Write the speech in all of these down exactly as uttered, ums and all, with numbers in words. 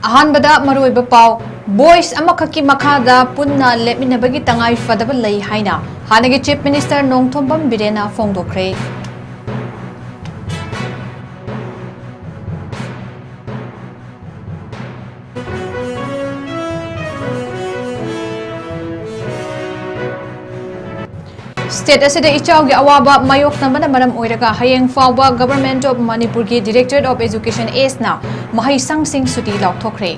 ꯑꯍꯥꯟꯕꯗ ꯃꯔꯨꯑꯣꯏꯕ ꯄꯥꯎ꯫ ꯚꯣꯏꯁ ꯑꯃꯈꯛꯀꯤ ꯃꯈꯥꯗ ꯄꯨꯟꯅ ꯂꯦꯞꯃꯤꯟꯅꯕꯒꯤ ꯇꯉꯥꯏ ꯐꯗꯕ ꯂꯩ ꯍꯥꯏꯅ ꯍꯥꯟꯅꯒꯤ ꯆꯤꯐ ꯃꯤꯅꯤꯁꯇꯔ ꯅꯣꯡꯊꯣꯝꯕꯝ ꯕꯤꯔꯦꯟꯅ ꯐꯣꯡꯗꯣꯛꯈ꯭ꯔꯦ꯫ ꯁ꯭ꯇꯦꯠ ꯑꯁꯤꯗ ꯏꯆꯥꯎꯒꯤ ꯑꯋꯥꯕ ꯃꯥꯌꯣꯛꯅꯕꯅ ꯃꯔꯝ ꯑꯣꯏꯔꯒ ꯍꯌꯦꯡ ꯐꯥꯎꯕ Government of Manipurꯒꯤ Directorate of Education Sꯅ ꯃꯍꯩꯁꯪꯁꯤꯡ ꯁꯨꯇꯤ ꯂꯥꯎꯊꯣꯛꯈ꯭ꯔꯦ꯫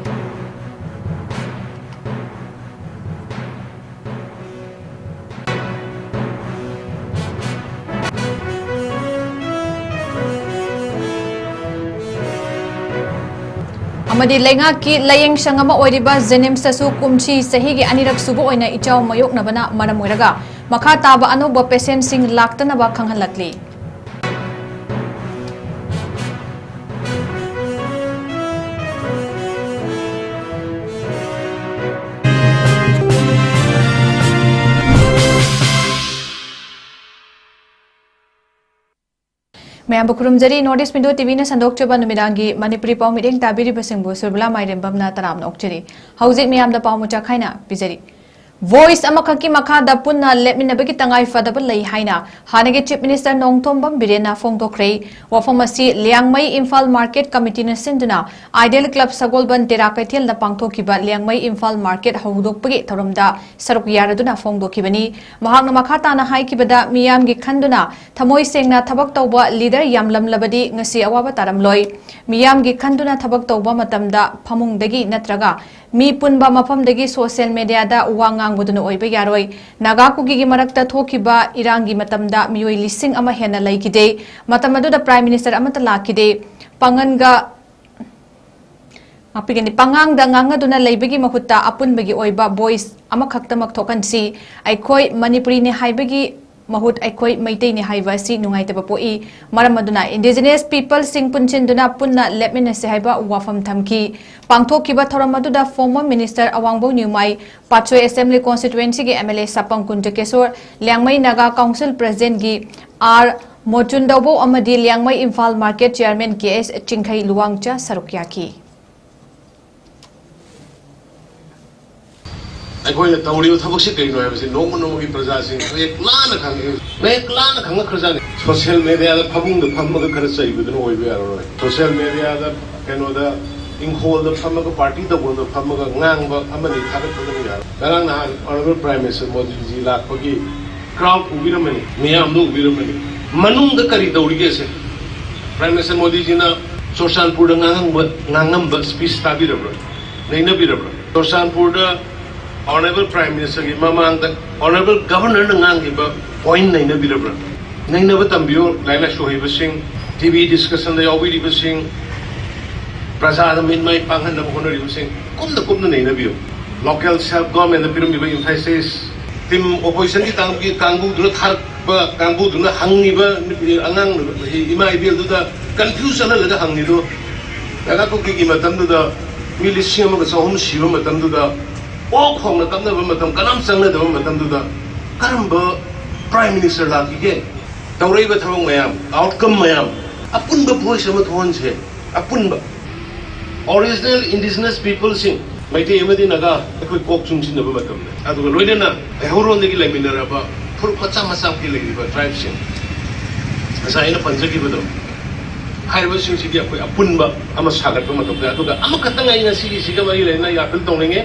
ꯑꯃꯗꯤ ꯂꯩꯉꯥꯛꯀꯤ ꯂꯥꯌꯦꯡꯁꯪ ꯑꯃ ꯑꯣꯏꯔꯤꯕ JNIMSꯇꯁꯨ ꯀꯨꯝꯁꯤ ꯆꯍꯤꯒꯤ ꯑꯅꯤꯔꯛ ꯁꯨꯕ ꯑꯣꯏꯅ ꯏꯆꯥꯎ ꯃꯥꯌꯣꯛꯅꯕꯅ ꯃꯔꯝ ꯑꯣꯏꯔꯒ ꯃꯈꯥ ꯇꯥꯕ ꯑꯅꯧꯕ patientꯁꯤꯡ ꯂꯥꯛꯇꯅꯕ ꯈꯪꯍꯜꯂꯛꯂꯤ꯫ ꯃꯌꯥꯝꯕꯨ ꯈꯨꯔꯨꯝꯖꯔꯤ꯫ North East Window TVꯅ ꯁꯟꯗꯣꯛꯆꯕ ꯅꯨꯃꯤꯗꯥꯡꯒꯤ ꯃꯅꯤꯄꯨꯔꯤ ꯄꯥꯎ ꯃꯤꯠꯌꯦꯡ ꯇꯥꯕꯤꯔꯤꯕꯁꯤꯡꯕꯨ ꯁꯨꯔꯕꯂꯥ ꯃꯥꯏꯔꯦꯝꯕꯝꯅ ꯇꯔꯥꯝꯅ ꯑꯣꯛꯆꯔꯤ꯫ ꯍꯧꯖꯤꯛ ꯃꯌꯥꯝꯗ ꯄꯥꯎ ꯃꯆꯥ ꯈꯥꯏꯅ ꯄꯤꯖꯔꯤ꯫ ꯚꯣꯏꯁ ꯑꯃꯈꯛꯀꯤ ꯃꯈꯥꯗ ꯄꯨꯟꯅ ꯂꯦꯞꯃꯤꯟꯅꯕꯒꯤ ꯇꯉꯥꯏ ꯐꯗꯕ ꯂꯩ ꯍꯥꯏꯅ ꯍꯥꯟꯅꯒꯤ ꯆꯤꯐ ꯃꯤꯅꯤꯁꯇꯔ ꯅꯣꯡꯊꯣꯝꯕꯝ ꯕꯤꯔꯦꯟꯅ ꯐꯣꯡꯗꯣꯛꯈ꯭ꯔꯦ꯫ ꯋꯥꯐꯝ ꯑꯁꯤ ꯂꯤꯌꯥꯡꯃꯩ ꯏꯝꯐꯥꯜ ꯃꯥꯔꯀꯦꯠ ꯀꯃꯤꯇꯤꯅ ꯁꯤꯟꯗꯨꯅ ꯑꯥꯏꯗꯤꯌꯦꯜ ꯀ꯭ꯂꯕ ꯁꯒꯣꯜꯕꯟ ꯇꯦꯔꯥ ꯀꯩꯊꯦꯜꯗ ꯄꯥꯡꯊꯣꯛꯈꯤꯕ ꯂꯤꯌꯥꯡꯃꯩ ꯏꯝꯐꯥꯜ ꯃꯥꯔꯀꯦꯠ ꯍꯧꯗꯣꯛꯄꯒꯤ ꯊꯧꯔꯝꯗ ꯁꯔꯨꯛ ꯌꯥꯔꯗꯨꯅ ꯐꯣꯡꯗꯣꯛꯈꯤꯕꯅꯤ꯫ ꯃꯍꯥꯛꯅ ꯃꯈꯥ ꯇꯥꯅ ꯍꯥꯏꯈꯤꯕꯗ, ꯃꯤꯌꯥꯝꯒꯤ ꯈꯟꯗꯨꯅ ꯊꯃꯣꯏ ꯁꯦꯡꯅ ꯊꯕꯛ ꯇꯧꯕ ꯂꯤꯗꯔ ꯌꯥꯝꯂꯝꯂꯕꯗꯤ ꯉꯁꯤ ꯑꯋꯥꯕ ꯇꯥꯔꯝꯂꯣꯏ꯫ ꯃꯤꯌꯥꯝꯒꯤ ꯈꯟꯗꯨꯅ ꯊꯕꯛ ꯇꯧꯕ ꯃꯇꯝꯗ ꯐꯃꯨꯡꯗꯒꯤ ꯅꯠꯇ꯭ꯔꯒ ꯃꯤ ꯄꯨꯟꯕ ꯃꯐꯝꯗꯒꯤ ꯁꯣꯁꯤꯌꯦꯜ ꯃꯦꯗꯤꯌꯥꯗ ꯋꯥ ꯉꯥꯡꯕꯗꯨꯅ ꯑꯣꯏꯕ ꯌꯥꯔꯣꯏ꯫ ꯅꯥꯒꯥ ꯀꯨꯀꯤꯒꯤ ꯃꯔꯛꯇ ꯊꯣꯛꯈꯤꯕ ꯏꯔꯥꯡꯒꯤ ꯃꯇꯝꯗ ꯃꯤꯑꯣꯏ ꯂꯤꯁꯤꯡ ꯑꯃ ꯍꯦꯟꯅ ꯂꯩꯈꯤꯗꯦ꯫ ꯃꯇꯝ ꯑꯗꯨꯗ ꯄ꯭ꯔꯥꯏꯝ ꯃꯤꯅꯤꯁꯇꯔ ꯑꯃꯠꯇ ꯂꯥꯛꯈꯤꯗꯦ꯫ ꯄꯥꯡꯒꯟꯒ, ꯉꯥꯛꯄꯤꯒꯅꯤ, ꯄꯉꯥꯡꯗ ꯉꯥꯡꯅꯗꯨꯅ ꯂꯩꯕꯒꯤ ꯃꯍꯨꯠꯇ ꯑꯄꯨꯟꯕꯒꯤ ꯑꯣꯏꯕ ꯚꯣꯏꯁ ꯑꯃꯈꯛꯇꯃꯛ ꯊꯣꯛꯍꯟꯁꯤ꯫ ꯑꯩꯈꯣꯏ ꯃꯅꯤꯄꯨꯔꯤꯅꯤ ꯍꯥꯏꯕꯒꯤ ꯃꯍꯨꯠ ꯑꯩꯈꯣꯏ ꯃꯩꯇꯩꯅꯤ ꯍꯥꯏꯕ ꯑꯁꯤ ꯅꯨꯡꯉꯥꯏꯇꯕ ꯄꯣꯛꯏ꯫ ꯃꯔꯝ ꯑꯗꯨꯅ ꯏꯟꯗꯤꯖꯤꯅꯁ ꯄꯤꯄꯜꯁꯤꯡ ꯄꯨꯟꯁꯤꯟꯗꯨꯅ ꯄꯨꯟꯅ ꯂꯦꯞꯃꯤꯟꯅꯁꯤ ꯍꯥꯏꯕ ꯋꯥꯐꯝ ꯊꯝꯈꯤ꯫ ꯄꯥꯡꯊꯣꯛꯈꯤꯕ ꯊꯧꯔꯝ ꯑꯗꯨꯗ former minister Awangbou Newmai, Patsoi assembly ꯀꯣꯟꯁꯇꯤꯇ꯭ꯋꯦꯟꯁꯤꯒꯤ MLA ꯁꯥꯄꯝ ꯀꯨꯟꯖꯀꯦꯁꯣꯔ, ꯂꯤꯌꯥꯡꯃꯩ ꯅꯥꯒꯥ ꯀꯥꯎꯟꯁꯤꯜ ꯄ꯭ꯔꯦꯁꯤꯗꯦꯟꯒꯤ ꯑꯥꯔ ꯃꯣꯆꯨꯟꯗꯧꯕꯧ ꯑꯃꯗꯤ Liangmai Imphal market chairman K S Chingkhei Luwangcha ꯁꯔꯨꯛ ꯌꯥꯈꯤ꯫ ꯑꯩꯈꯣꯏꯅ ꯇꯧꯔꯤꯕ ꯊꯕꯛꯁꯤ ꯀꯩꯅꯣ ꯍꯥꯏꯕꯁꯤ ꯅꯣꯡꯃ ꯅꯣꯡꯃꯒꯤ ꯄ꯭ꯔꯖꯥꯁꯤꯡ ꯃꯌꯦꯛ ꯂꯥꯅ ꯈꯪꯉꯤ꯫ ꯃꯌꯦꯛ ꯂꯥꯅ ꯈꯪꯉꯛꯈ꯭ꯔꯖꯥꯠꯅꯤ꯫ ꯁꯣꯁꯤꯌꯦꯜ ꯃꯦꯗꯤꯌꯥꯗ ꯐꯃꯨꯡꯗ ꯐꯝꯃꯒ ꯈꯔ ꯆꯩꯕꯗꯨꯅ ꯑꯣꯏꯕ ꯌꯥꯔꯔꯣꯏ꯫ ꯁꯣꯁꯤꯌꯦꯜ ꯃꯦꯗꯤꯌꯥꯗ, ꯀꯩꯅꯣꯗ, ꯏꯪꯈꯣꯜꯗ ꯐꯝꯃꯒ, ꯄꯥꯔꯇꯤ ꯇꯧꯐꯝꯗ ꯐꯝꯃꯒ ꯉꯥꯡꯕ ꯑꯃꯅꯤ ꯊꯥꯒꯠꯄꯗꯨꯅ ꯌꯥꯔꯣꯏ꯫ ꯉꯔꯥꯡ ꯅꯍꯥꯟ ꯑꯣꯅꯔꯦꯕꯜ ꯄ꯭ꯔꯥꯏꯝ ꯃꯤꯅꯤꯁꯇꯔ ꯃꯣꯗꯤꯖꯤ ꯂꯥꯛꯄꯒꯤ ꯀ꯭ꯔꯥꯎꯗ ꯎꯕꯤꯔꯝꯃꯅꯤ, ꯃꯤꯌꯥꯝꯗꯣ ꯎꯕꯤꯔꯝꯃꯅꯤ꯫ ꯃꯅꯨꯡꯗ ꯀꯔꯤ ꯇꯧꯔꯤꯒꯦꯁꯦ? ꯄ꯭ꯔꯥꯏꯝ ꯃꯤꯅꯤꯁꯇꯔ ꯃꯣꯗꯤꯖꯤꯅ ꯆꯨꯔꯆꯥꯟꯄꯨꯔꯗ ꯉꯥꯡꯉꯝꯕ, ꯉꯥꯡꯉꯝꯕ ꯁ꯭ꯄꯤꯆ ꯇꯥꯕꯤꯔꯕ꯭ꯔꯥ? ꯅꯩꯅꯕꯤꯔꯕ꯭ꯔꯥ? ꯆꯨꯔꯆꯥꯟꯄꯨꯔꯗ ꯑꯣꯅꯔꯦꯕꯜ ꯄ꯭ꯔꯥꯏꯝ ꯃꯤꯅꯤꯁꯇꯔꯒꯤ ꯃꯃꯥꯡꯗ ꯑꯣꯅꯔꯦꯕꯜ ꯒꯚꯔꯅꯔꯅ ꯉꯥꯡꯈꯤꯕ ꯄꯣꯏꯟ ꯅꯩꯅꯕꯤꯔꯕ꯭ꯔꯥ? ꯅꯩꯅꯕ ꯇꯝꯕꯤꯌꯨ, ꯂꯥꯏꯔꯤꯛ ꯂꯥꯏꯁꯨ ꯍꯩꯕꯁꯤꯡ, ꯇꯤ ꯚꯤ ꯗꯤꯁꯀꯁꯟꯗ ꯌꯥꯎꯕꯤꯔꯤꯕꯁꯤꯡ, ꯄ꯭ꯔꯖꯥꯗ ꯃꯤꯠ ꯃꯥꯏ ꯄꯥꯡꯍꯟꯅꯕ ꯍꯣꯠꯅꯔꯤꯕꯁꯤꯡ ꯀꯨꯞꯅ ꯀꯨꯞꯅ ꯅꯩꯅꯕꯤꯌꯨ꯫ ꯂꯣꯀꯦꯜ ꯁꯦꯜꯐ ꯒꯣꯚꯔꯟꯃꯦꯟꯗ ꯄꯤꯔꯝꯃꯤꯕ ꯏꯝꯐꯦꯁꯤꯁ, ꯇꯤꯝ ꯑꯣꯄꯣꯖꯤꯁꯟꯒꯤ ꯀꯥꯡꯕꯨꯒꯤ, ꯀꯥꯡꯕꯨꯗꯨꯅ ꯊꯥꯔꯛꯄ ꯀꯥꯡꯕꯨꯗꯨꯅ ꯍꯪꯉꯤꯕ ꯑꯉꯥꯡ ꯏꯃꯥ ꯏꯕꯦꯜꯗꯨꯗ ꯀꯟꯐ꯭ꯌꯨꯁ ꯆꯠꯍꯜꯂꯒ ꯍꯪꯉꯤꯗꯨ, ꯂꯩꯉꯥꯛ ꯀꯨꯀꯤꯒꯤ ꯃꯇꯝꯗꯨꯗ ꯃꯤ ꯂꯤꯁꯤꯡ ꯑꯃꯒ ꯆꯍꯨꯝ ꯁꯤꯕ ꯃꯇꯝꯗꯨꯗ, ꯑꯣꯛ ꯈꯣꯡꯅ ꯀꯞꯅꯕ ꯃꯇꯝ, ꯀꯅꯥꯝ ꯆꯪꯅꯗꯕ ꯃꯇꯝꯗꯨꯗ ꯀꯔꯝꯕ ꯄ꯭ꯔꯥꯏꯝ ꯃꯤꯅꯤꯁꯇꯔ ꯂꯥꯛꯈꯤꯒꯦ? ꯇꯧꯔꯛꯏꯕ ꯊꯕꯛ ꯃꯌꯥꯝ, ꯑꯥꯎꯠꯀꯝ ꯃꯌꯥꯝ, ꯑꯄꯨꯟꯕ ꯚꯣꯏꯁ ꯑꯃ ꯊꯣꯛꯍꯟꯁꯦ꯫ ꯑꯄꯨꯟꯕ ꯑꯣꯔꯤꯖꯤꯅꯦꯜ ꯏꯟꯗꯤꯖꯤꯅꯁ ꯄꯤꯄꯜꯁꯤꯡ, ꯃꯩꯇꯩ ꯑꯃꯗꯤ ꯅꯥꯒꯥ, ꯑꯩꯈꯣꯏ ꯀꯣꯛ ꯆꯨꯡꯁꯤꯟꯅꯕ ꯃꯇꯝꯗ, ꯑꯗꯨꯒ ꯂꯣꯏꯅꯅ ꯂꯩꯍꯧꯔꯣꯟꯗꯒꯤ ꯂꯩꯃꯤꯟꯅꯔꯕ ꯐꯨꯔꯨꯞ ꯃꯆꯥ ꯃꯆꯥ ꯃꯈꯩ ꯂꯩꯔꯤꯕ ꯇ꯭ꯔꯥꯏꯕꯁꯤꯡ, ꯉꯁꯥꯏ ꯑꯩꯅ ꯄꯟꯖꯈꯤꯕꯗꯣ, ꯍꯥꯏꯔꯤꯕꯁꯤꯡꯁꯤꯒꯤ ꯑꯩꯈꯣꯏ ꯑꯄꯨꯟꯕ ꯑꯃ ꯁꯥꯒꯠꯄ ꯃꯇꯝꯗ, ꯑꯗꯨꯒ ꯑꯃꯈꯛꯇꯪ ꯑꯩ ꯉꯁꯤꯒꯤꯁꯤꯒ ꯃꯔꯤ ꯂꯩꯅꯅ ꯑꯩ ꯑꯥꯄꯤꯜ ꯇꯧꯅꯤꯡꯉꯦ꯫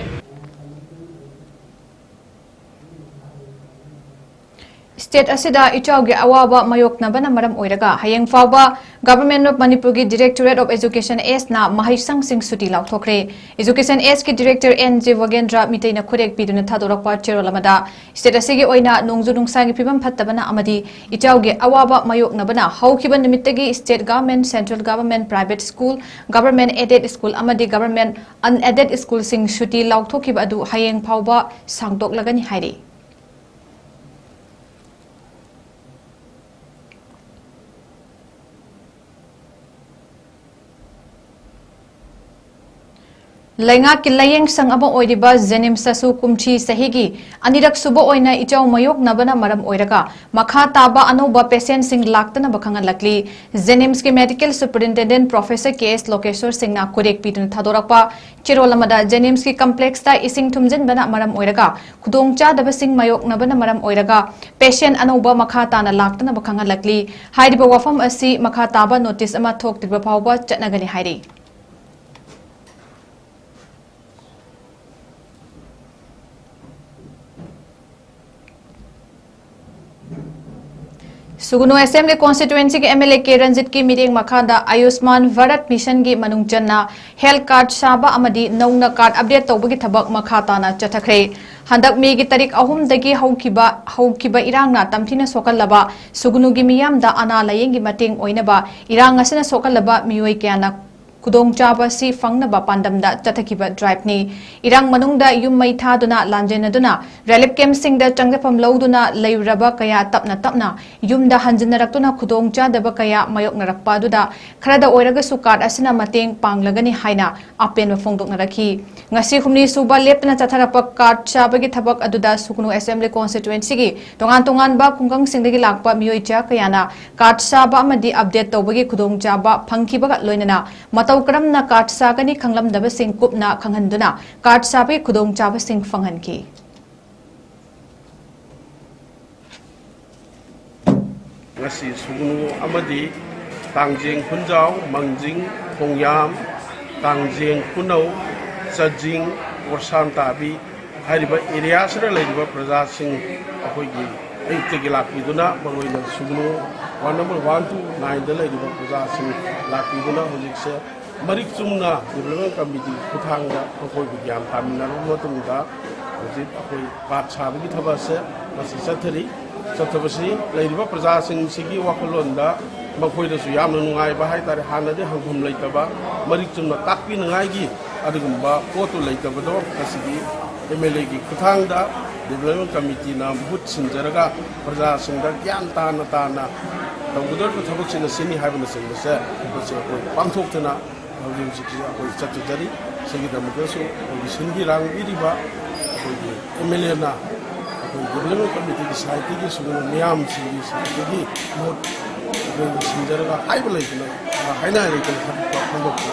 ꯁ꯭ꯇꯦꯠ ꯑꯁꯤꯗ ꯏꯆꯥꯎꯒꯤ ꯑꯋꯥꯕ ꯃꯥꯌꯣꯛꯅꯕꯅ ꯃꯔꯝ ꯑꯣꯏꯔꯒ ꯍꯌꯦꯡ ꯐꯥꯎꯕ Government of Manipurꯒꯤ Directorate of Education Sꯅ ꯃꯍꯩꯁꯪꯁꯤꯡ ꯁꯨꯇꯤ ꯂꯥꯎꯊꯣꯛꯈ꯭ꯔꯦ꯫ Education Sꯀꯤ Director ꯑꯦꯟ ꯖꯦ ꯋꯥꯒꯦꯟꯗ꯭ꯔ ꯃꯤꯇꯩꯅ ꯈꯨꯔꯦꯛ ꯄꯤꯗꯨꯅ ꯊꯥꯗꯣꯔꯛꯄ ꯆꯦꯔꯣꯜ ꯑꯃꯗ, ꯁ꯭ꯇꯦꯠ ꯑꯁꯤꯒꯤ ꯑꯣꯏꯅ ꯅꯣꯡꯖꯨ ꯅꯨꯡꯁꯥꯒꯤ ꯐꯤꯕꯝ ꯐꯠꯇꯕꯅ ꯑꯃꯗꯤ ꯏꯆꯥꯎꯒꯤ ꯑꯋꯥꯕ ꯃꯥꯌꯣꯛꯅꯕꯅ ꯍꯧꯈꯤꯕ ꯅꯨꯃꯤꯠꯇꯒꯤ state government, central government, private school, government aided school ꯑꯃꯗꯤ government unaided schoolꯁꯤꯡ ꯁꯨꯇꯤ ꯂꯥꯎꯊꯣꯛꯈꯤꯕ ꯑꯗꯨ ꯍꯌꯦꯡ ꯐꯥꯎꯕ ꯁꯥꯡꯗꯣꯛꯂꯒꯅꯤ ꯍꯥꯏꯔꯤ꯫ ꯂꯩꯉꯥꯛꯀꯤ ꯂꯥꯌꯦꯡ ꯁꯪ ꯑꯃ ꯑꯣꯏꯔꯤꯕ JNIMSꯇꯁꯨ ꯀꯨꯝꯊꯤ ꯆꯍꯤꯒꯤ ꯑꯅꯤꯔꯛ ꯁꯨꯕ ꯑꯣꯏꯅ ꯏꯆꯥꯎ ꯃꯥꯌꯣꯛꯅꯕꯅ ꯃꯔꯝ ꯑꯣꯏꯔꯒ ꯃꯈꯥ ꯇꯥꯕ ꯑꯅꯧꯕ patientꯁꯤꯡ ꯂꯥꯛꯇꯅꯕ ꯈꯪꯍꯜꯂꯛꯂꯤ꯫ JNIMSꯀꯤ Medical Superintendent Professor K S ꯂꯣꯀꯦꯁꯣꯔ ꯁꯤꯡꯅ ꯈꯨꯔꯦꯛ ꯄꯤꯗꯨꯅ ꯊꯥꯗꯣꯔꯛꯄ ꯆꯦꯔꯣꯜ ꯑꯃꯗ JNIMSꯀꯤ complexꯇ ꯏꯁꯤꯡ ꯊꯨꯝꯖꯤꯟꯕꯅ ꯃꯔꯝ ꯑꯣꯏꯔꯒ ꯈꯨꯗꯣꯡꯆꯥꯗꯕꯁꯤꯡ ꯃꯥꯌꯣꯛꯅꯕꯅ ꯃꯔꯝ ꯑꯣꯏꯔꯒ patient ꯑꯅꯧꯕ ꯃꯈꯥ ꯇꯥꯅ ꯂꯥꯛꯇꯅꯕ ꯈꯪꯍꯜꯂꯛꯂꯤ꯫ ꯍꯥꯏꯔꯤꯕ ꯋꯥꯐꯝ ꯑꯁꯤ ꯃꯈꯥ ꯇꯥꯕ notice ꯑꯃ ꯊꯣꯛꯇ꯭ꯔꯤꯕ ꯐꯥꯎꯕ ꯆꯠꯅꯒꯅꯤ ꯍꯥꯏꯔꯤ꯫ ꯁꯨꯒꯅꯨ Assembly Constituencyꯒꯤ MLA K ꯔꯟꯖꯤꯠꯀꯤ ꯃꯤꯠꯌꯦꯡ ꯃꯈꯥꯗ ꯑꯌꯨꯁꯃꯥꯟ ꯚꯥꯔꯠ ꯃꯤꯁꯟꯒꯤ ꯃꯅꯨꯡ ꯆꯟꯅ health card ꯁꯥꯕ ꯑꯃꯗꯤ ꯅꯧꯅ card update ꯇꯧꯕꯒꯤ ꯊꯕꯛ ꯃꯈꯥ ꯇꯥꯅ ꯆꯠꯊꯈ꯭ꯔꯦ꯫ ꯍꯟꯗꯛ ꯃꯦꯒꯤ ꯇꯥꯔꯤꯛ ꯑꯍꯨꯝꯗꯒꯤ ꯍꯧꯈꯤꯕ ꯍꯧꯈꯤꯕ ꯏꯔꯥꯡꯅ ꯇꯝꯊꯤꯅ ꯁꯣꯛꯍꯜꯂꯕ ꯁꯨꯒꯅꯨꯒꯤ ꯃꯤꯌꯥꯝꯗ ꯑꯅꯥ ꯂꯥꯌꯦꯡꯒꯤ ꯃꯇꯦꯡ ꯑꯣꯏꯅꯕ ꯏꯔꯥꯡ ꯑꯁꯤꯅ ꯁꯣꯛꯍꯜꯂꯕ ꯃꯤꯑꯣꯏ ꯀꯌꯥꯅ ꯈꯨꯗꯣꯡꯆꯥꯕ ꯑꯁꯤ ꯐꯪꯅꯕ ꯄꯥꯟꯗꯝꯗ ꯆꯠꯊꯈꯤꯕ driveꯅꯤ꯫ ꯏꯔꯥꯡ ꯃꯅꯨꯡꯗ ꯌꯨꯝ ꯃꯩ ꯊꯥꯗꯨꯅ ꯂꯥꯟꯖꯦꯟꯅꯗꯨꯅ relief campꯁꯤꯡꯗ ꯆꯪꯖꯐꯝ ꯂꯧꯗꯨꯅ ꯂꯩꯔꯨꯔꯕ ꯀꯌꯥ ꯇꯞꯅ ꯇꯞꯅ ꯌꯨꯝꯗ ꯍꯟꯖꯤꯟꯅꯔꯛꯇꯨꯅ ꯈꯨꯗꯣꯡꯆꯥꯗꯕ ꯀꯌꯥ ꯃꯥꯌꯣꯛꯅꯔꯛꯄ ꯑꯗꯨꯗ ꯈꯔꯗ ꯑꯣꯏꯔꯒꯁꯨ card ꯑꯁꯤꯅ ꯃꯇꯦꯡ ꯄꯥꯡꯂꯒꯅꯤ ꯍꯥꯏꯅ ꯑꯄꯦꯟꯕ ꯐꯣꯡꯗꯣꯛꯅꯔꯛꯈꯤ꯫ ꯉꯁꯤ ꯍꯨꯝꯅꯤ ꯁꯨꯕ ꯂꯦꯞꯇꯅ ꯆꯠꯊꯔꯛꯄ card ꯁꯥꯕꯒꯤ ꯊꯕꯛ ꯑꯗꯨꯗ ꯁꯨꯒꯅꯨ Assembly Constituencyꯒꯤ ꯇꯣꯉꯥꯟ ꯇꯣꯉꯥꯟꯕ ꯈꯨꯡꯒꯪꯁꯤꯡꯗꯒꯤ ꯂꯥꯛꯄ ꯃꯤꯑꯣꯏ ꯆꯥ ꯀꯌꯥꯅ card ꯁꯥꯕ ꯑꯃꯗꯤ update ꯇꯧꯕꯒꯤ ꯈꯨꯗꯣꯡꯆꯥꯕ ꯐꯪꯈꯤꯕꯒ ꯂꯣꯏꯅꯅ ꯃꯇꯧ ꯀꯔꯝꯅ card ꯁꯥꯒꯅꯤ ꯈꯪꯂꯝꯗꯕꯁꯤꯡ ꯀꯨꯞꯅ ꯈꯪꯍꯟꯗꯨꯅ card ꯁꯥꯕꯒꯤ ꯈꯨꯗꯣꯡꯆꯥꯕꯁꯤꯡ ꯐꯪꯍꯟꯈꯤ꯫ ꯉꯁꯤ ꯁꯨꯒꯅꯨ ꯑꯃꯗꯤ ꯇꯥꯡꯖꯦꯡ ꯈꯨꯟꯖꯥꯎ, ꯃꯪꯖꯤꯡ, ꯈꯣꯡꯌꯥꯝ, ꯇꯥꯡꯖꯦꯡ ꯈꯨꯅꯧ, ꯆꯥꯖꯤꯡ, ꯀꯣꯔꯁꯥꯟ ꯇꯥꯕꯤ ꯍꯥꯏꯔꯤꯕ area ꯑꯁꯤꯗ ꯂꯩꯔꯤꯕ ꯄ꯭ꯔꯖꯥꯁꯤꯡ ꯑꯩꯈꯣꯏꯒꯤ ꯑꯌꯨꯛꯇꯒꯤ ꯂꯥꯛꯄꯤꯗꯨꯅ, ꯃꯔꯨꯑꯣꯏꯅ ꯁꯨꯒꯅꯨ ward number one to nine ꯗ ꯂꯩꯔꯤꯕ ꯄ꯭ꯔꯖꯥꯁꯤꯡ ꯂꯥꯛꯄꯤꯗꯨꯅ ꯍꯧꯖꯤꯛꯁꯦ ꯃꯔꯤꯛ ꯆꯨꯝꯅ development committee ꯈꯨꯠꯊꯥꯡꯗ ꯃꯈꯣꯏꯕꯨ ꯒ꯭ꯌꯥꯟ ꯇꯥꯃꯤꯟꯅꯔꯕ ꯃꯇꯨꯡꯗ ꯍꯧꯖꯤꯛ ꯑꯩꯈꯣꯏ card ꯁꯥꯕꯒꯤ ꯊꯕꯛ ꯑꯁꯦ ꯃꯁꯤ ꯆꯠꯊꯔꯤ꯫ ꯆꯠꯊꯕꯁꯤ ꯂꯩꯔꯤꯕ ꯄ꯭ꯔꯖꯥꯁꯤꯡꯁꯤꯒꯤ ꯋꯥꯈꯜꯂꯣꯟꯗ ꯃꯈꯣꯏꯗꯁꯨ ꯌꯥꯝꯅ ꯅꯨꯡꯉꯥꯏꯕ ꯍꯥꯏꯇꯥꯔꯦ꯫ ꯍꯥꯟꯅꯗꯤ ꯍꯪꯐꯝ ꯂꯩꯇꯕ, ꯃꯔꯤꯛ ꯆꯨꯝꯅ ꯇꯥꯛꯄꯤꯅꯉꯥꯏꯒꯤ ꯑꯗꯨꯒꯨꯝꯕ ꯄꯣꯠꯇꯨ ꯂꯩꯇꯕꯗꯣ ꯉꯁꯤꯗꯤ MLAꯒꯤ ꯈꯨꯠꯊꯥꯡꯗ development committeeꯅ ꯃꯍꯨꯠ ꯁꯤꯟꯖꯔꯒ ꯄ꯭ꯔꯖꯥꯁꯤꯡꯗ ꯒ꯭ꯌꯥꯟ ꯇꯥꯅ ꯇꯥꯅ ꯇꯧꯒꯗꯧꯔꯤꯕ ꯊꯕꯛꯁꯤꯡ ꯑꯁꯤꯅꯤ ꯍꯥꯏꯕꯅꯆꯤꯡꯕꯁꯦ ꯃꯁꯤ ꯑꯩꯈꯣꯏ ꯄꯥꯡꯊꯣꯛꯇꯨꯅ ꯍꯧꯖꯤꯛ ꯍꯧꯖꯤꯛꯁꯤ ꯑꯩꯈꯣꯏ ꯆꯠꯊꯖꯔꯤ꯫ ꯁꯤꯒꯤꯗꯃꯛꯇꯁꯨ ꯑꯩꯈꯣꯏꯒꯤ ꯁꯤꯟꯕꯤ ꯂꯥꯡꯕꯤꯔꯤꯕ ꯑꯩꯈꯣꯏꯒꯤ ꯑꯦꯝ ꯑꯦꯜ ꯑꯦꯅ ꯑꯩꯈꯣꯏ ꯗꯤꯕꯂꯞꯃꯦꯟ ꯀꯃꯤꯇꯤꯒꯤ ꯁꯥꯏꯠꯇꯒꯤ ꯁꯤꯒꯨꯝꯕ ꯃꯤꯌꯥꯝꯁꯤꯡꯒꯤ ꯁꯥꯏꯠꯇꯒꯤ ꯃꯍꯨꯠ ꯑꯩꯈꯣꯏꯒꯤ ꯁꯤꯟꯖꯔꯒ ꯍꯥꯏꯕ ꯂꯩꯇꯅ, ꯍꯥꯏꯅ ꯂꯩꯇꯅ ꯊꯕꯛ ꯄꯥꯡꯊꯣꯛꯄ꯫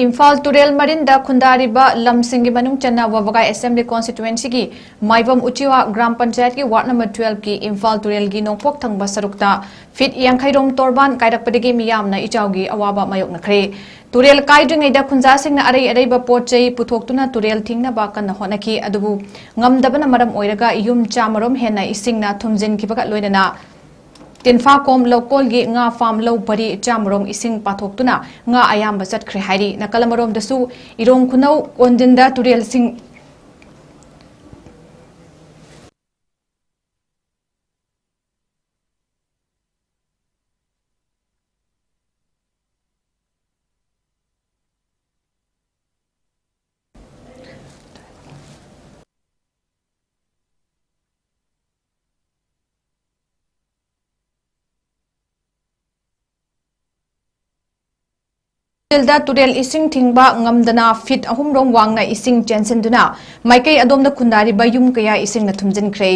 ꯏꯝꯐꯥꯜ ꯇꯨꯔꯦꯜ ꯃꯔꯤꯟꯗ ꯈꯨꯟꯗꯥꯔꯤꯕ ꯂꯝꯁꯤꯡꯒꯤ ꯃꯅꯨꯡ ꯆꯟꯅ ꯋꯥꯕꯒꯥꯏ ꯑꯦꯁꯦꯝꯕ꯭ꯂꯤ ꯀꯣꯟꯁꯇꯤꯇ꯭ꯋꯦꯟꯁꯤꯒꯤ ꯃꯥꯏꯕꯝ ꯎꯆꯤꯋꯥ ꯒ꯭ꯔꯥꯝ ꯄꯟꯆꯥꯌꯠꯀꯤ ꯋꯥꯔꯗ ꯅꯝꯕꯔ ꯇꯨꯋꯦꯜꯐꯀꯤ ꯏꯝꯐꯥꯜ ꯇꯨꯔꯦꯜꯒꯤ ꯅꯣꯡꯄꯣꯛ ꯊꯪꯕ ꯁꯔꯨꯛꯇ ꯐꯤꯠ ꯌꯥꯡꯈꯩ ꯔꯣꯝ ꯇꯣꯔꯕꯥꯟ ꯀꯥꯏꯔꯛꯄꯗꯒꯤ ꯃꯤꯌꯥꯝꯅ ꯏꯆꯥꯎꯒꯤ ꯑꯋꯥꯕ ꯃꯥꯌꯣꯛꯅꯈ꯭ꯔꯦ꯫ ꯇꯨꯔꯦꯜ ꯀꯥꯏꯗ꯭ꯔꯤꯉꯩꯗ ꯈꯨꯟꯖꯥꯁꯤꯡꯅ ꯑꯔꯩ ꯑꯔꯩꯕ ꯄꯣꯠ ꯆꯩ ꯄꯨꯊꯣꯛꯇꯨꯅ ꯇꯨꯔꯦꯜ ꯊꯤꯡꯅꯕ ꯀꯟꯅ ꯍꯣꯠꯅꯈꯤ꯫ ꯑꯗꯨꯕꯨ ꯉꯝꯗꯕꯅ ꯃꯔꯝ ꯑꯣꯏꯔꯒ ꯌꯨꯝ ꯆꯥꯝꯃ ꯔꯣꯝ ꯍꯦꯟꯅ ꯏꯁꯤꯡꯅ ꯊꯨꯝꯖꯤꯟꯈꯤꯕꯒ ꯂꯣꯏꯅꯅ ꯇꯤꯟꯐꯥ ꯀꯣꯝ ꯂꯧꯀꯣꯜꯒꯤ ꯉꯥ ꯐꯥꯝ ꯂꯧ ꯄꯔꯤ ꯆꯥꯝꯃꯔꯣꯝ ꯏꯁꯤꯡ ꯄꯥꯊꯣꯛꯇꯨꯅ ꯉꯥ ꯑꯌꯥꯝꯕ ꯆꯠꯈ꯭ꯔꯦ ꯍꯥꯏꯔꯤ꯫ ꯅꯥꯀꯜ ꯑꯃꯔꯣꯝꯗꯁꯨ ꯏꯔꯣꯡ ꯈꯨꯅꯧ ꯀꯣꯟꯗꯤꯟꯗ ꯇꯨꯔꯦꯜꯁꯤꯡ ꯇꯨꯔꯦꯜꯗ ꯇꯨꯔꯦꯜ ꯏꯁꯤꯡ ꯊꯤꯡꯕ ꯉꯝꯗꯅ ꯐꯤꯠ ꯑꯍꯨꯝ ꯔꯣꯝ ꯋꯥꯡꯅ ꯏꯁꯤꯡ ꯆꯦꯟꯁꯤꯟꯗꯨꯅ ꯃꯥꯏꯀꯩ ꯑꯗꯣꯝꯗ ꯈꯨꯟꯗꯥꯔꯤꯕ ꯌꯨꯝ ꯀꯌꯥ ꯏꯁꯤꯡꯅ ꯊꯨꯝꯖꯤꯟꯈ꯭ꯔꯦ꯫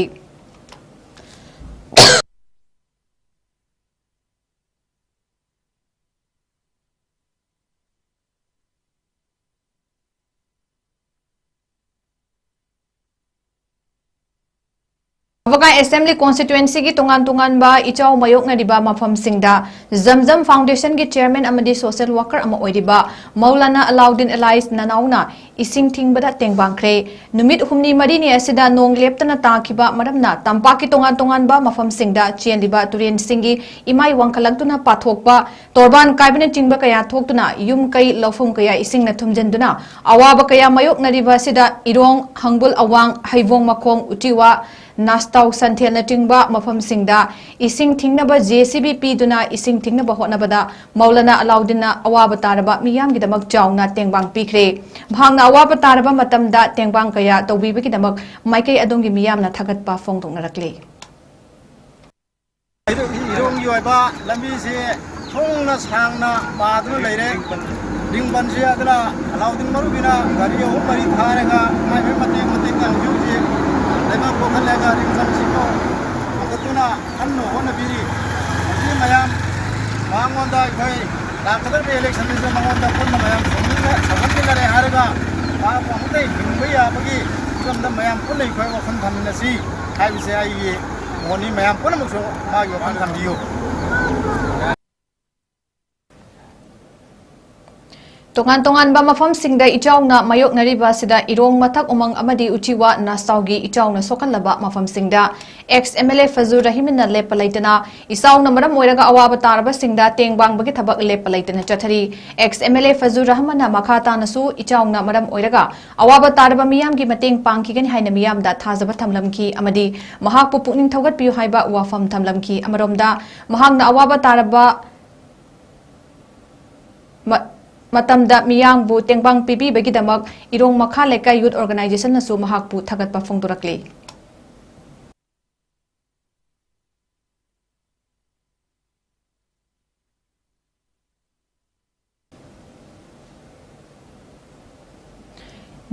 ꯋꯥꯕꯒꯥꯏ ꯑꯦꯁꯦꯝꯕ꯭ꯂꯤ ꯀꯣꯟꯁꯇꯤꯇ꯭ꯋꯦꯟꯁꯤꯒꯤ ꯇꯣꯉꯥꯟ ꯇꯣꯉꯥꯟꯕ ꯏꯆꯥꯎ ꯃꯥꯌꯣꯛꯅꯔꯤꯕ ꯃꯐꯝꯁꯤꯡꯗ ꯖꯝꯖꯝ ꯐꯥꯎꯟꯗꯦꯁꯟꯒꯤ ꯆꯤꯌꯔꯃꯦꯟ ꯑꯃꯗꯤ ꯁꯣꯁꯤꯌꯦꯜ ꯋꯥꯀꯔ ꯑꯃ ꯑꯣꯏꯔꯤꯕ ꯃꯧꯂꯥꯅꯥ ꯑꯂꯥꯎꯗꯤꯟ ꯑꯦꯂꯥꯏꯁ ꯅꯅꯥꯎꯅ ꯏꯁꯤꯡ ꯊꯤꯡꯕꯗ ꯇꯦꯡꯕꯥꯡꯈ꯭ꯔꯦ꯫ ꯅꯨꯃꯤꯠ ꯍꯨꯝꯅꯤ ꯃꯔꯤꯅꯤ ꯑꯁꯤꯗ ꯅꯣꯡ ꯂꯦꯞꯇꯅ ꯇꯥꯈꯤꯕ ꯃꯔꯝꯅ ꯇꯝꯄꯥꯛꯀꯤ ꯇꯣꯉꯥꯟ ꯇꯣꯉꯥꯟꯕ ꯃꯐꯝꯁꯤꯡꯗ ꯆꯦꯜꯂꯤꯕ ꯇꯨꯔꯦꯟꯁꯤꯡꯒꯤ ꯏꯃꯥꯏ ꯋꯥꯡꯈꯠꯂꯛꯇꯨꯅ ꯄꯥꯊꯣꯛꯄ, ꯇꯣꯔꯕꯥꯟ ꯀꯥꯏꯕꯅꯆꯤꯡꯕ ꯀꯌꯥ ꯊꯣꯛꯇꯨꯅ ꯌꯨꯝ ꯀꯩ ꯂꯧꯐꯝ ꯀꯌꯥ ꯏꯁꯤꯡꯅ ꯊꯨꯝꯖꯤꯟꯗꯨꯅ ꯑꯋꯥꯕ ꯀꯌꯥ ꯃꯥꯌꯣꯛꯅꯔꯤꯕ ꯑꯁꯤꯗ ꯏꯔꯣꯡ, ꯍꯪꯕꯨꯜ ꯑꯋꯥꯡ, ꯍꯩꯕꯣꯡ ꯃꯈꯣꯡ, ꯎꯆꯤꯋꯥ, ꯅꯥꯁꯇꯥꯎ ꯁꯟꯊꯦꯜꯅꯆꯤꯡꯕ ꯃꯐꯝꯁꯤꯡꯗ ꯏꯁꯤꯡ ꯊꯤꯡꯅꯕ ꯖꯦ ꯁꯤ ꯕꯤ ꯄꯤꯗꯨꯅ ꯏꯁꯤꯡ ꯊꯤꯡꯅꯕ ꯍꯣꯠꯅꯕꯗ ꯃꯧꯂꯥꯅꯥ ꯑꯂꯥꯎꯗꯤꯟꯅ ꯑꯋꯥꯕ ꯇꯥꯔꯕ ꯃꯤꯌꯥꯝꯒꯤꯗꯃꯛ ꯆꯥꯎꯅ ꯇꯦꯡꯕꯥꯡ ꯄꯤꯈ꯭ꯔꯦ꯫ ꯃꯍꯥꯛꯅ ꯑꯋꯥꯕ ꯇꯥꯔꯕ ꯃꯇꯝꯗ ꯇꯦꯡꯕꯥꯡ ꯀꯌꯥ ꯇꯧꯕꯤꯕꯒꯤꯗꯃꯛ ꯃꯥꯏꯀꯩ ꯑꯗꯣꯝꯒꯤ ꯃꯤꯌꯥꯝꯅ ꯊꯥꯒꯠꯄ ꯐꯣꯡꯗꯣꯛꯅꯔꯛꯂꯤ꯫ ꯏꯔꯣꯡꯒꯤ ꯑꯣꯏꯕ ꯂꯝꯕꯤꯁꯤ ꯊꯣꯡꯅ ꯁꯥꯡꯅ ꯄꯥꯗꯨꯅ ꯂꯩꯔꯦ꯫ ꯔꯤꯡ ꯕꯟꯁꯤ ꯑꯗꯨꯅ ꯑꯂꯥꯎꯗꯤꯟ ꯃꯔꯨꯕꯤꯅ ꯒꯥꯔꯤ ꯑꯍꯨꯝ ꯃꯔꯤ ꯊꯥꯔꯒ ꯃꯥꯏ ꯃꯥꯏ ꯃꯇꯦꯛ ꯃꯇꯦꯛꯇ ꯍꯧꯖꯤꯛ ꯍꯧꯖꯤꯛ ꯂꯩꯕꯥꯛ ꯀꯣꯈꯠꯂꯒ ꯔꯤꯡ ꯕꯟꯁꯤꯕꯨ ꯍꯧꯒꯠꯇꯨꯅ ꯀꯟꯅ ꯍꯣꯠꯅꯕꯤꯔꯤ꯫ ꯍꯧꯖꯤꯛ ꯃꯌꯥꯝ ꯃꯉꯣꯟꯗ ꯑꯩꯈꯣꯏ ꯂꯥꯛꯀꯗꯧꯔꯤꯕ ꯏꯂꯦꯛꯁꯟꯗꯁꯨ ꯃꯉꯣꯟꯗ ꯄꯨꯟꯅ ꯃꯌꯥꯝ ꯁꯧꯒꯠꯃꯤꯟꯅ-, ꯁꯧꯒꯠꯃꯤꯟꯅꯔꯦ ꯍꯥꯏꯔꯒ ꯃꯍꯥꯛꯄꯨ ꯑꯃꯨꯛꯇ ꯍꯤꯡꯕ ꯌꯥꯕꯒꯤ ꯐꯤꯕꯝꯗ ꯃꯌꯥꯝ ꯄꯨꯟꯅ ꯑꯩꯈꯣꯏ ꯋꯥꯈꯜ ꯊꯝꯃꯤꯟꯅꯁꯤ ꯍꯥꯏꯕꯁꯦ ꯑꯩꯒꯤ ꯃꯣꯠꯅꯤ꯫ ꯃꯌꯥꯝ ꯄꯨꯝꯅꯃꯛꯁꯨ ꯃꯥꯒꯤ ꯋꯥꯈꯜ ꯊꯝꯕꯤꯌꯨ꯫ ꯇꯣꯉꯥꯟ ꯇꯣꯉꯥꯟꯕ ꯃꯐꯝꯁꯤꯡꯗ ꯏꯆꯥꯎꯅ ꯃꯥꯌꯣꯛꯅꯔꯤꯕ ꯑꯁꯤꯗ ꯏꯔꯣꯡ ꯃꯊꯛ ꯎꯃꯪ ꯑꯃꯗꯤ ꯎꯆꯤꯋꯥ ꯅꯥꯁꯇꯥꯎꯒꯤ ꯏꯆꯥꯎꯅ ꯁꯣꯛꯍꯜꯂꯕ ꯃꯐꯝꯁꯤꯡꯗ ex M L A ꯐꯖꯨꯔ ꯔꯍꯤꯃꯟꯅ ꯂꯦꯞꯄ ꯂꯩꯇꯅ ꯏꯆꯥꯎꯅ ꯃꯔꯝ ꯑꯣꯏꯔꯒ ꯑꯋꯥꯕ ꯇꯥꯔꯕꯁꯤꯡꯗ ꯇꯦꯡ ꯄꯥꯡꯕꯒꯤ ꯊꯕꯛ ꯂꯦꯞꯄ ꯂꯩꯇꯅ ꯆꯠꯊꯔꯤ꯫ Ex M L A ꯐꯖꯨꯔ ꯔꯍꯃꯟꯅ ꯃꯈꯥ ꯇꯥꯅꯁꯨ ꯏꯆꯥꯎꯅ ꯃꯔꯝ ꯑꯣꯏꯔꯒ ꯑꯋꯥꯕ ꯇꯥꯔꯕ ꯃꯤꯌꯥꯝꯒꯤ ꯃꯇꯦꯡ ꯄꯥꯡꯈꯤꯒꯅꯤ ꯍꯥꯏꯅ ꯃꯤꯌꯥꯝꯗ ꯊꯥꯖꯕ ꯊꯝꯂꯝꯈꯤ ꯑꯃꯗꯤ ꯃꯍꯥꯛꯄꯨ ꯄꯨꯛꯅꯤꯡ ꯊꯧꯒꯠꯄꯤꯌꯨ ꯍꯥꯏꯕ ꯋꯥꯐꯝ ꯊꯝꯂꯝꯈꯤ꯫ ꯑꯃꯔꯣꯝꯗ ꯃꯍꯥꯛꯅ ꯑꯋꯥꯕ ꯇꯥꯔꯕ ꯃ-, ꯃꯇꯝꯗ ꯃꯤꯌꯥꯝꯕꯨ ꯇꯦꯡꯕꯥꯡ ꯄꯤꯕꯤꯕꯒꯤꯗꯃꯛ ꯏꯔꯣꯡ ꯃꯈꯥ ꯂꯩꯀꯥꯏ Youth Organization ꯅꯁꯨ ꯃꯍꯥꯛꯄꯨ ꯊꯥꯒꯠꯄ ꯐꯣꯡꯗꯣꯔꯛꯂꯤ꯫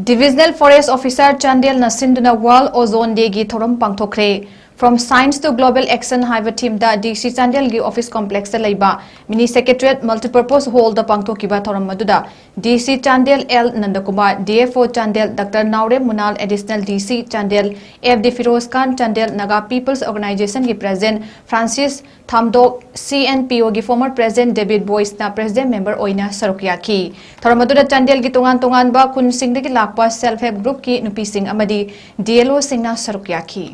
Divisional Forest Officer ꯆꯥꯟꯗꯦꯜꯅ ꯁꯤꯟꯗꯨꯅ World Ozone Day ꯒꯤ ꯊꯧꯔꯝ ꯄꯥꯡꯊꯣꯛꯈ꯭ꯔꯦ꯫ From Science to Global Action ꯍꯥꯏꯕ theme ꯗ D C ꯆꯥꯟꯗꯦꯜꯒꯤ office complex ꯇ ꯂꯩꯕ Mini Secretariat Multipurpose Hall ꯗ ꯄꯥꯡꯊꯣꯛꯈꯤꯕ ꯊꯧꯔꯝ ꯑꯗꯨꯗ D C Chandel L Nandakumar, D F O Chandel doctor Naorem Munal, Additional D C Chandel F D Firoz Khan, Chandel Naga People's Organization ꯒꯤ President Francis Thamdok, C N P O ꯒꯤ former President David Boyce ꯅ President Member ꯑꯣꯏꯅ ꯁꯔꯨꯛ ꯌꯥꯈꯤ꯫ ꯊꯧꯔꯝ ꯑꯗꯨꯗ ꯆꯥꯟꯗꯦꯜꯒꯤ ꯇꯣꯉꯥꯟ ꯇꯣꯉꯥꯟꯕ ꯈꯨꯟꯁꯤꯡꯗꯒꯤ ꯂꯥꯛꯄ Self Help Group ꯀꯤ ꯅꯨꯄꯤꯁꯤꯡ ꯑꯃꯗꯤ D L O ꯁꯤꯡꯅ ꯁꯔꯨꯛ ꯌꯥꯈꯤ꯫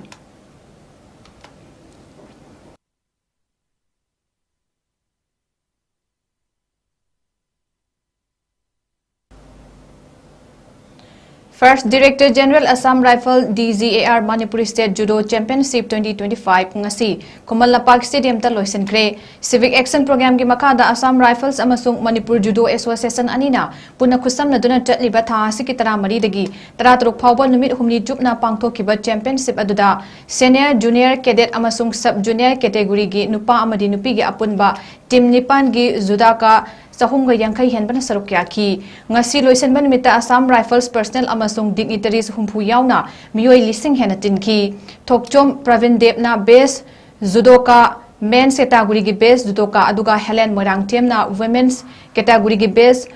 First Director General Assam Rifle, D G A R, Manipur State Judo Championship twenty twenty-five ꯉꯁꯤ ꯈꯨꯃꯟ ꯂꯝꯄꯥꯛ Stadium ꯇ ꯂꯣꯏꯁꯤꯟꯈ꯭ꯔꯦ꯫ Civic Action Program ꯒꯤ ꯃꯈꯥꯗ Assam Rifles ꯑꯃꯁꯨꯡ Manipur Judo Association ꯑꯅꯤꯅ ꯄꯨꯟꯅ ꯈꯨꯠꯁꯝꯅꯗꯨꯅ ꯆꯠꯂꯤꯕ ꯊꯥ ꯑꯁꯤꯒꯤ ꯇꯔꯥꯃꯔꯤꯗꯒꯤ ꯇꯔꯥꯇꯔꯨꯛ ꯐꯥꯎꯕ ꯅꯨꯃꯤꯠ ꯍꯨꯝꯅꯤ ꯆꯨꯞꯅ ꯄꯥꯡꯊꯣꯛꯈꯤꯕ Championship ꯑꯗꯨꯗ Senior, Junior, Cadet ꯑꯃꯁꯨꯡ Sub Junior category ꯒꯤ ꯅꯨꯄꯥ ꯑꯃꯗꯤ ꯅꯨꯄꯤꯒꯤ ꯑꯄꯨꯟꯕ team ꯅꯤꯄꯥꯟꯒꯤ ꯖꯨꯗꯣꯀꯥ ꯆꯍꯨꯝꯒ ꯌꯥꯡꯈꯩ ꯍꯦꯟꯕꯅ ꯁꯔꯨꯛ ꯌꯥꯈꯤ꯫ ꯉꯁꯤ ꯂꯣꯏꯁꯤꯟꯕ ꯅꯨꯃꯤꯠꯇ Assam Rifles personnel ꯑꯃꯁꯨꯡ dignitaries ꯍꯨꯝꯐꯨ ꯌꯥꯎꯅ ꯃꯤꯑꯣꯏ ꯂꯤꯁꯤꯡ ꯍꯦꯟꯅ ꯇꯤꯟꯈꯤ꯫ ꯊꯣꯛꯆꯣꯝ ꯄ꯭ꯔꯕꯤꯟ ꯗꯦꯕꯅ Best Judoka, Men's category ꯒꯤ Best Judoka, ꯑꯗꯨꯒ ꯍꯦꯂꯦꯟ ꯃꯣꯏꯔꯥꯡꯊꯦꯝꯅ Women's category ꯒꯤ Best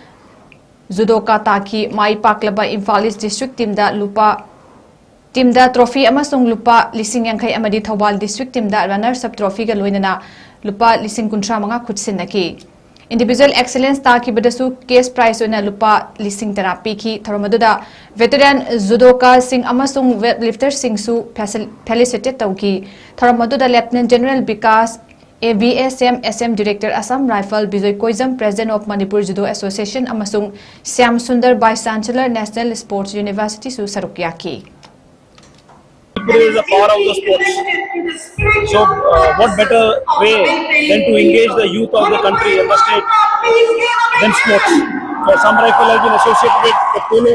Judoka ꯇꯥꯈꯤ꯫ ꯃꯥꯏ ꯄꯥꯛꯂꯕ ꯏꯝꯐꯥꯜ East District team ꯗ ꯂꯨꯄꯥ, team ꯗ trophy ꯑꯃꯁꯨꯡ ꯂꯨꯄꯥ ꯂꯤꯁꯤꯡ ꯌꯥꯡꯈꯩ ꯑꯃꯗꯤ ꯊꯧꯕꯥꯜ District team ꯗ runners up trophy ꯒ ꯂꯣꯏꯅꯅ ꯂꯨꯄꯥ ꯂꯤꯁꯤꯡ ꯀꯨꯟꯊ꯭ꯔꯥ ꯃꯉꯥ ꯈꯨꯠꯁꯤꯟꯅꯈꯤ꯫ Individual Excellence ꯇꯥꯈꯤꯕꯗꯁꯨ cash prize ꯑꯣꯏꯅ ꯂꯨꯄꯥ ꯂꯤꯁꯤꯡ ꯇꯔꯥ ꯄꯤꯈꯤ꯫ ꯊꯧꯔꯝ ꯑꯗꯨꯗ veteran judoka ꯁꯤꯡ ꯑꯃꯁꯨꯡ weightlifter ꯁꯤꯡꯁꯨ facil-, felicitate ꯇꯧꯈꯤ꯫ ꯊꯧꯔꯝ ꯑꯗꯨꯗ Lieutenant General Vikas, A V S M, S M Director, Assam Rifle, Bijoy ꯀꯣꯏꯖꯝ, President of Manipur Judo Association, ꯑꯃꯁꯨꯡ Shyam Sundar, Vice Chancellor, National Sports University ꯁꯨ ꯁꯔꯨꯛ ꯌꯥꯈꯤ꯫ Manipur is the power of the sports. So, uh, what better way than to engage the youth of the country and the state than sports? So, Assam Rifle has been associated with the polo,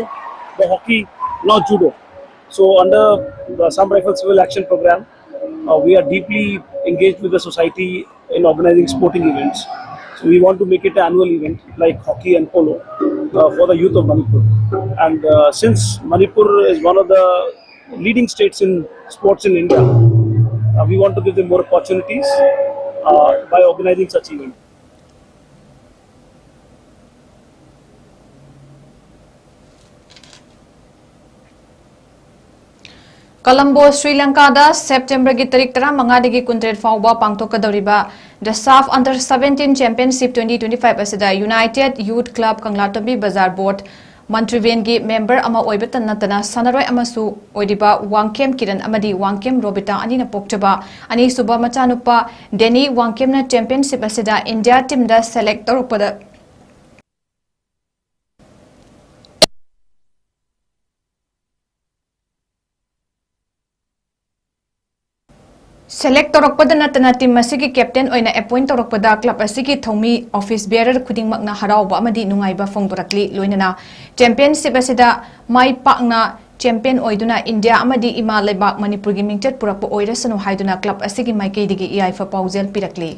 the hockey, now judo. So, under the Assam Rifle Civil Action Program, uh, we are deeply engaged with the society in organizing sporting events. So, we want to make it an annual event like hockey and polo, uh, for the youth of Manipur. And, uh, since Manipur is one of the leading states in sports in India, uh, we want to give them more opportunities, uh, by organizing such events. Colombo, Sri Lanka the September ꯒꯤ ꯇꯥꯔꯤꯛ ꯇꯔꯥꯃꯉꯥꯗꯒꯤ ꯀꯨꯟꯇꯔꯦꯠ ꯐꯥꯎꯕ ꯄꯥꯡꯊꯣꯛꯀꯗꯧꯔꯤꯕ The SAFF Under seventeen Championship twenty twenty-five ꯑꯁꯤꯗ United Youth Club ꯀꯪꯂꯥꯇꯣꯝꯕꯤ ꯕꯖꯥꯔ Board ꯃꯟꯇ꯭ꯔꯤꯕꯦꯟꯒꯤ member ꯑꯃ ꯑꯣꯏꯕꯇ ꯅꯠꯇꯅ ꯁꯥꯟꯅꯔꯣꯏ ꯑꯃꯁꯨ ꯑꯣꯏꯔꯤꯕ ꯋꯥꯡꯈꯦꯝ ꯀꯤꯔꯟ ꯑꯃꯗꯤ ꯋꯥꯡꯈꯦꯝ ꯔꯣꯕꯤꯇꯥ ꯑꯅꯤꯅ ꯄꯣꯛꯆꯕ ꯑꯅꯤꯁꯨꯕ ꯃꯆꯥꯅꯨꯄꯥ ꯗꯦꯅꯤ ꯋꯥꯡꯈꯦꯝꯅ championship ꯑꯁꯤꯗ India team ꯗ select ꯇꯧꯔꯛꯄꯗ Select ꯇꯧꯔꯛꯄꯗ ꯅꯠꯇꯅ team ꯑꯁꯤꯒꯤ captain ꯑꯣꯏꯅ appoint ꯇꯧꯔꯛꯄꯗ club ꯑꯁꯤꯒꯤ ꯊꯧꯃꯤ office bearer ꯈꯨꯗꯤꯡꯃꯛꯅ ꯍꯔꯥꯎꯕ ꯑꯃꯗꯤ ꯅꯨꯡꯉꯥꯏꯕ ꯐꯣꯡꯗꯣꯔꯛꯂꯤ꯫ ꯂꯣꯏꯅꯅ championship ꯑꯁꯤꯗ ꯃꯥꯏ ꯄꯥꯛꯅ champion ꯑꯣꯏꯗꯨꯅ ꯏꯟꯗꯤꯌꯥ ꯑꯃꯗꯤ ꯏꯃꯥ ꯂꯩꯕꯥꯛ ꯃꯅꯤꯄꯨꯔꯒꯤ ꯃꯤꯡꯆꯠ ꯄꯨꯔꯛꯄ ꯑꯣꯏꯔꯁꯅꯨ ꯍꯥꯏꯗꯨꯅ club ꯑꯁꯤꯒꯤ ꯃꯥꯏꯀꯩꯗꯒꯤ ꯌꯥꯏꯐ ꯄꯥꯎꯖꯦꯜ ꯄꯤꯔꯛꯂꯤ꯫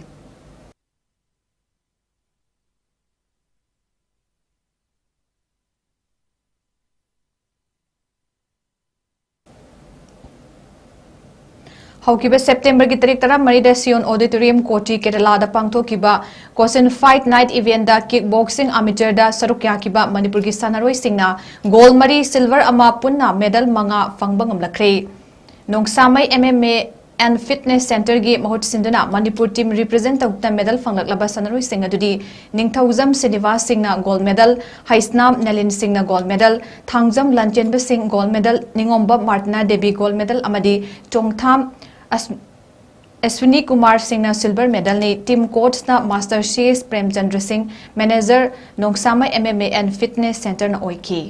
ꯍꯧꯈꯤꯕ Septemberꯒꯤ ꯇꯥꯔꯤꯛ ꯇꯔꯥꯃꯔꯤꯗ Sion Auditorium, Kochi, ꯀꯦꯔꯂꯥꯗ ꯄꯥꯡꯊꯣꯛꯈꯤꯕ Kochian Fight Night eventꯗ kick boxing amateurꯗ ꯁꯔꯨꯛ ꯌꯥꯈꯤꯕ ꯃꯅꯤꯄꯨꯔꯒꯤ ꯁꯥꯟꯅꯔꯣꯏꯁꯤꯡꯅ gold ꯃꯔꯤ, silver ꯑꯃ, ꯄꯨꯟꯅ medal ꯃꯉꯥ ꯐꯪꯕ ꯉꯝꯂꯛꯈ꯭ꯔꯦ꯫ ꯅꯣꯡꯁꯥꯃꯩ M M A and Fitness Centreꯒꯤ ꯃꯍꯨꯠ ꯁꯤꯟꯗꯨꯅ ꯃꯅꯤꯄꯨꯔ team represent ꯇꯧꯗꯨꯅ medal ꯐꯪꯂꯛꯂꯕ ꯁꯥꯟꯅꯔꯣꯏꯁꯤꯡ ꯑꯗꯨꯗꯤ ꯅꯤꯡꯊꯧꯖꯝ ꯁ꯭ꯔꯤꯅꯤꯕꯥꯁ ꯁꯤꯡꯅ gold medal, ꯍꯩꯁꯅꯥꯝ ꯅꯂꯤꯟ ꯁꯤꯡꯅ gold medal, ꯊꯥꯡꯖꯝ ꯂꯥꯟꯆꯦꯟꯕ ꯁꯤꯡ gold medal, ꯅꯤꯉꯣꯝꯕꯝ ꯃꯥꯔꯇꯤꯅꯥ Devi gold medal ꯑꯃꯗꯤ ꯆꯣꯡꯊꯥꯝ ꯑꯁ-, ꯑꯦꯁ꯭ꯋꯤꯅꯤ ꯀꯨꯃꯥꯔ ꯁꯤꯡꯅ silver medalꯅꯤ꯫ Team coachꯅ Master C S Premchandra ꯁꯤꯡ, manager ꯅꯣꯡꯁꯥꯃꯩ M M A and Fitness Centreꯅ ꯑꯣꯏꯈꯤ꯫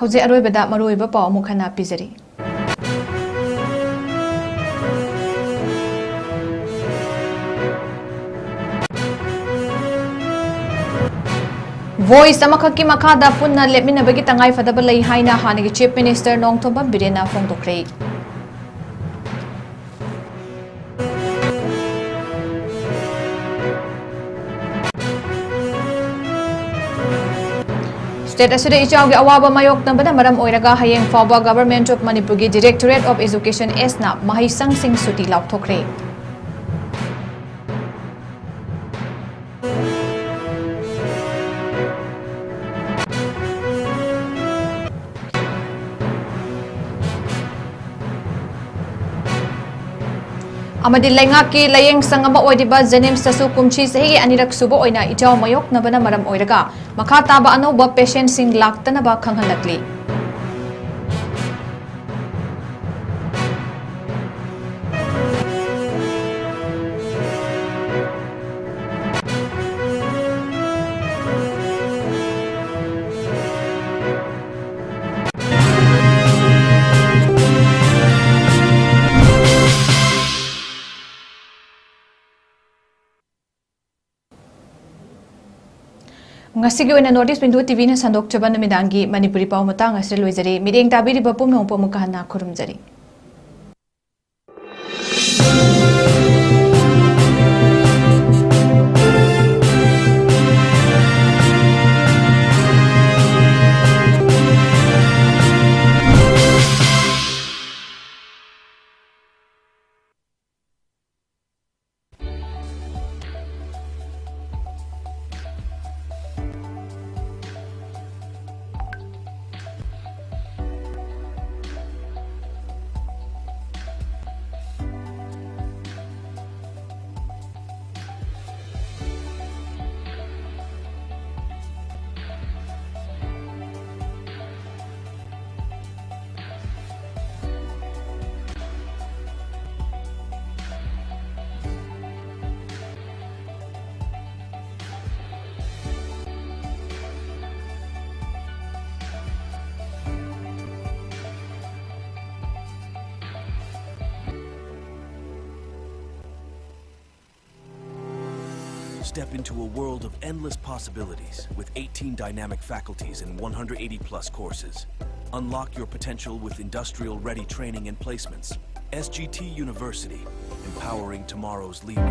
ꯍꯧꯖꯤꯛ ꯑꯔꯣꯏꯕꯗ ꯃꯔꯨꯑꯣꯏꯕ ꯄꯥꯎ ꯑꯃꯨꯛ ꯍꯟꯅ ꯄꯤꯖꯔꯤ꯫ Voice ꯑꯃꯈꯛꯀꯤ ꯃꯈꯥꯗ ꯄꯨꯟꯅ ꯂꯦꯞꯃꯤꯟꯅꯕꯒꯤ ꯇꯉꯥꯏꯐꯗꯕ ꯂꯩ ꯍꯥꯏꯅ ꯍꯥꯟꯅꯒꯤ Chief Minister ꯅꯣꯡꯊꯣꯝꯕꯝ ꯕꯤꯔꯦꯟꯅ ꯐꯣꯡꯗꯣꯛꯈ꯭ꯔꯦ꯫ State ꯑꯁꯤꯗ ꯏꯆꯥꯎꯒꯤ ꯑꯋꯥꯕ ꯃꯥꯌꯣꯛꯅꯕꯅ ꯃꯔꯝ ꯑꯣꯏꯔꯒ ꯍꯌꯦꯡ ꯐꯥꯎꯕ Government of ꯃꯅꯤꯄꯨꯔꯒꯤ Directorate of Education Sꯅ ꯃꯍꯩꯁꯪꯁꯤꯡ ꯁꯨꯇꯤ ꯂꯥꯎꯊꯣꯛꯈ꯭ꯔꯦ꯫ ꯑꯃꯗꯤ ꯂꯩꯉꯥꯛꯀꯤ ꯂꯥꯌꯦꯡꯁꯪ ꯑꯃ ꯑꯣꯏꯔꯤꯕ JNIMSꯇꯁꯨ ꯀꯨꯝꯁꯤ ꯆꯍꯤꯒꯤ ꯑꯅꯤꯔꯛ ꯁꯨꯕ ꯑꯣꯏꯅ ꯏꯆꯥꯎ ꯃꯥꯌꯣꯛꯅꯕꯅ ꯃꯔꯝ ꯑꯣꯏꯔꯒ ꯃꯈꯥ ꯇꯥꯕ ꯑꯅꯧꯕ patientꯁꯤꯡ ꯂꯥꯛꯇꯅꯕ ꯈꯪꯍꯜꯂꯛꯂꯤ꯫ ꯉꯁꯤꯒꯤ ꯑꯣꯏꯅ North East Window ꯇꯤꯚꯤꯅ ꯁꯟꯗꯣꯛꯆꯕ ꯅꯨꯃꯤꯗꯥꯡꯒꯤ ꯃꯅꯤꯄꯨꯔꯤ ꯄꯥꯎ ꯃꯇꯥꯡ ꯑꯁꯤꯗ ꯂꯣꯏꯖꯔꯦ꯫ ꯃꯤꯠꯌꯦꯡ ꯇꯥꯕꯤꯔꯤꯕ ꯄꯨꯝꯅꯃꯛꯄꯨ ꯑꯃꯨꯛꯀ ꯍꯟꯅ ꯈꯨꯔꯨꯝꯖꯔꯤ꯫ Step into a world of endless possibilities with eighteen dynamic faculties and one hundred eighty plus courses. Unlock your potential with industrial ready training and placements. S G T University, empowering tomorrow's leader.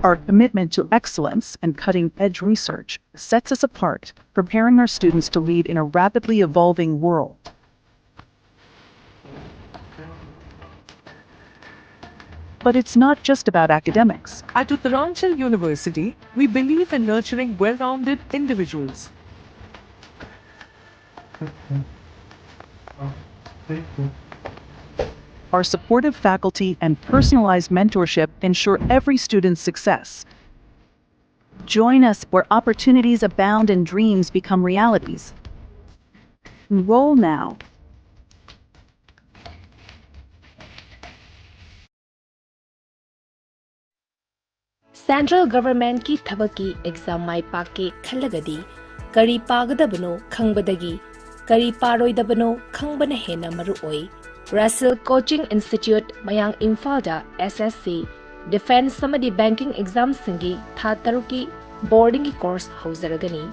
Our commitment to excellence and cutting-edge research sets us apart, preparing our students to lead in a rapidly evolving world. But it's not just about academics. At Uttaranchal University, we believe in nurturing well-rounded individuals. Our supportive faculty and personalized mentorship ensure every student's success. Join us where opportunities abound and dreams become realities. Enroll now. Central Governmentꯀꯤ ꯊꯕꯛꯀꯤ exam ꯃꯥꯏ ꯄꯥꯛꯀꯦ ꯈꯜꯂꯒꯗꯤ ꯀꯔꯤ ꯄꯥꯒꯗꯕꯅꯣ ꯈꯪꯕꯗꯒꯤ ꯀꯔꯤ ꯄꯥꯔꯣꯏꯗꯕꯅꯣ ꯈꯪꯕꯅ ꯍꯦꯟꯅ ꯃꯔꯨ ꯑꯣꯏ꯫ Russell Coaching Institute, ꯃꯌꯥꯡ ꯏꯝꯐꯥꯜꯗ S S C, Defence ꯑꯃꯗꯤ Banking examꯁꯤꯡꯒꯤ ꯊꯥ ꯇꯔꯨꯛꯀꯤ boardingꯒꯤ course ꯍꯧꯖꯔꯒꯅꯤ꯫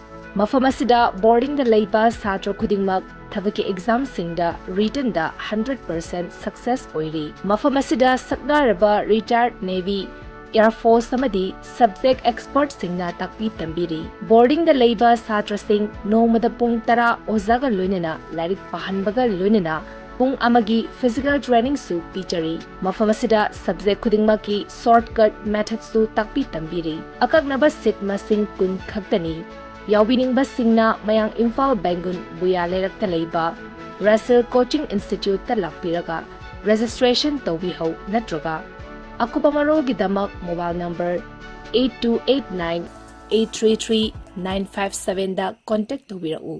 ꯃꯐꯝ ꯑꯁꯤꯗ boardingꯗ ꯂꯩꯕ ꯁꯥꯇ꯭ꯔ ꯈꯨꯗꯤꯡꯃꯛ ꯊꯕꯛꯀꯤ examꯁꯤꯡꯗ writtenꯗ hundred percent success ꯑꯣꯏꯔꯤ꯫ ꯃꯐꯝ ꯑꯁꯤꯗ ꯁꯛꯅꯥꯏꯔꯕ retired Navy, Air Force ꯑꯃꯗꯤ subject expertꯁꯤꯡꯅ ꯇꯥꯛꯄꯤ ꯇꯝꯕꯤꯔꯤ꯫ Boardingꯗ ꯂꯩꯕ ꯁꯥꯇ꯭ꯔꯁꯤꯡ ꯅꯣꯡꯃꯗ ꯄꯨꯡ ꯇꯔꯥ ꯑꯣꯖꯥꯒ ꯂꯣꯏꯅꯅ ꯂꯥꯏꯔꯤꯛ ꯄꯥꯍꯟꯕꯒ ꯂꯣꯏꯅꯅ ꯄꯨꯡ ꯑꯃꯒꯤ physical trainingꯁꯨ ꯄꯤꯖꯔꯤ꯫ ꯃꯐꯝ ꯑꯁꯤꯗ subject ꯈꯨꯗꯤꯡꯃꯛꯀꯤ shortcut methodꯁꯨ ꯇꯥꯛꯄꯤ ꯇꯝꯕꯤꯔꯤ꯫ ꯑꯀꯛꯅꯕ seat ꯃꯁꯤꯡ ꯀꯨꯟ ꯈꯛꯇꯅꯤ꯫ ꯌꯥꯎꯕꯤꯅꯤꯡꯕꯁꯤꯡꯅ ꯃꯌꯥꯡ ꯏꯝꯐꯥꯜ ꯕꯦꯡꯒꯨꯟ ꯕꯨꯌꯥ ꯂꯩꯔꯛꯇ ꯂꯩꯕ Russell Coaching Instituteꯇ ꯂꯥꯛꯄꯤꯔꯒ registration ꯇꯧꯕꯤꯍꯧ ꯅꯠꯇ꯭ꯔꯒ ꯑꯀꯨꯞꯄ ꯃꯔꯣꯜꯒꯤꯗꯃꯛ mobile number eight two eight nine eight three three nine five sevenꯗ contact ꯇꯧꯕꯤꯔꯛꯎ꯫